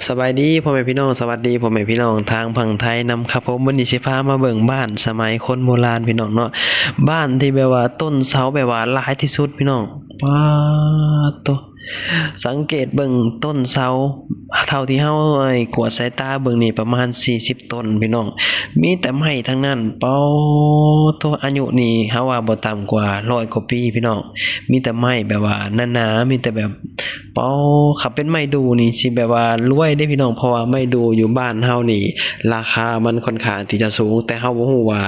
ສະບາຍດີພໍ່ແມ່ພີ່ນ້ອງ ສະຫວັດດີພໍ່ແມ່ພີ່ນ້ອງທາງຝັ່ງໄທນຳຄັບຜົມ. ມື້ນີ້ຊິພາມາເບິ່ງບ້ານສະໄໝຄົນໂບລານພີ່ນ້ອງເນາະ, ບ້ານທີ່ແບບວ່າຕົ້ນເສົາແບບວ່າຫຼາຍທີ່ສຸດພີ່ນ້ອງ. ປາດໂທ້ ສັງເກດເບິ່ງຕົ້ນເສົາ ເທົ່າທີ່ເຮົາ ເອີຍ ກວດສາຍຕາເບິ່ງນີ້ປະມານສີ່ສິບຕົ້ນພີ່ນ້ອງ, ມີແຕ່ໄມ້ທັງນັ້ນ. ປາດໂທ້ ອາຍຸນີ້ເຮົາວ່າບໍ່ຕ່ຳກວ່າຮ້ອຍກວ່າປີພີ່ນ້ອງ, ມີແຕ່ໄມ້ແບບວ່າໜາໆ ມີແຕ່ແບບ ປາດ ຄັນເປັນໄມ້ດູ່ນີ້ຊິແບບວ່າລວຍເດ້ພີ່ນ້ອງ, ເພາະວ່າໄມ້ດູ່ຢູ່ບ້ານເຮົານີ້ລາຄາມັນຄ່ອນຂ້າງທີ່ຈະສູງ, ແຕ່ເຮົາບໍ່ຮູ້ວ່າ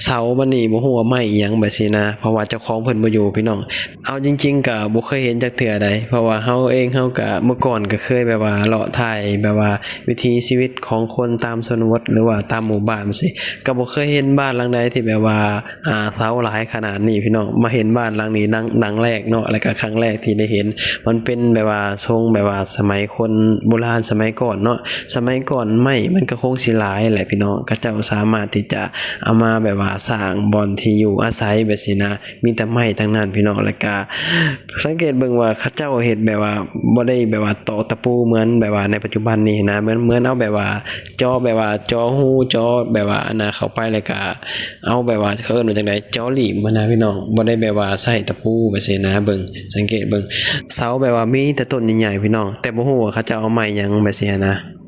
ເສົາມັນນີ້ ບໍ່ຮູ້ວ່າໄມ້ອີ່ຫຍັງແບບຊີ້ນະ, ເພາະວ່າເຈົ້າຂອງເພິ່ນບໍ່ຢູ່ພີ່ນ້ອງ. ເອົາຈິງໆ ກະບໍ່ເຄີຍເຫັນຈັກເທື່ອໃດ, ເພາະວ່າເຮົາເອງເຮົາກະ ເມື່ອກ່ອນກະເຄີຍແບບວ່າເລາະຖ່າຍແບບວ່າວິຖີຊີວິດຂອງຄົນຕາມຊົນນະບົດ ຫຼືວ່າຕາມໝູ່ບ້ານຊີ້, ກະບໍ່ເຄີຍເຫັນບ້ານຫຼັງໃດທີ່ແບບວ່າ ອ່າ ເສົາຫຼາຍຂະໜາດນີ້ພີ່ນ້ອງ. ມາເຫັນບ້ານຫຼັງນີ້ ຫຼັງ ຫຼັງແລກເນາະ, ແລ້ວກະຄັ້ງແລກທີ່ໄດ້ເຫັນ. ມັນເປັນແບບວ່າຊົງແບບວ່າສະໄໝຄົນໂບລານສະໄໝກ່ອນເນາະ, ສະໄໝກ່ອນໄມ້ມັນກະຄົງຊິຫຼາຍແຫຼະພີ່ນ້ອງ, ເຂົາເຈົ້າສາມາດທີ່ຈະເອົາມາແບບວ່າສ້າງບ່ອນທີ່ຢູ່ອາໄສແບບຊີ້ນະ, ມີແຕ່ໄມ້ທັງນັ້ນພີ່ນ້ອງ. ແລ້ວກະສັງເກດເບິ່ງວ່າເຂົາເຈົ້າເຮັດແບບວ່າບໍ່ໄດ້ແບບວ່າຕອກຕະປູເໝືອນແບບວ່າໃນປັດຈຸບັນນີ້ນະ, ເໝືອນ ເໝືອນເອົາແບບວ່າເຈາະ ແບບວ່າເຈາະຮູ ເຈາະແບບວ່າອັນນະເຂົ້າໄປ ແລ້ວກະ ເອົາແບບວ່າ ເຂົາເອີ້ນວ່າຈັ່ງໃດ ເຈາະຫຼີມຫັ້ນນະພີ່ນ້ອງ, ບໍ່ໄດ້ແບບວ່າໃຊ້ຕະປູແບບຊີ້ນະ. ເບິ່ງ ສັງເກດເບິ່ງ ເສົາແບບວ່າມີແຕ່ຕົ້ນໃຫຍ່ໆພີ່ນ້ອງ, ແຕ່ບໍ່ຮູ້ວ່າເຂົາເຈົ້າເອົາໄມ້ຫຍັງແບບຊີ້ນະ.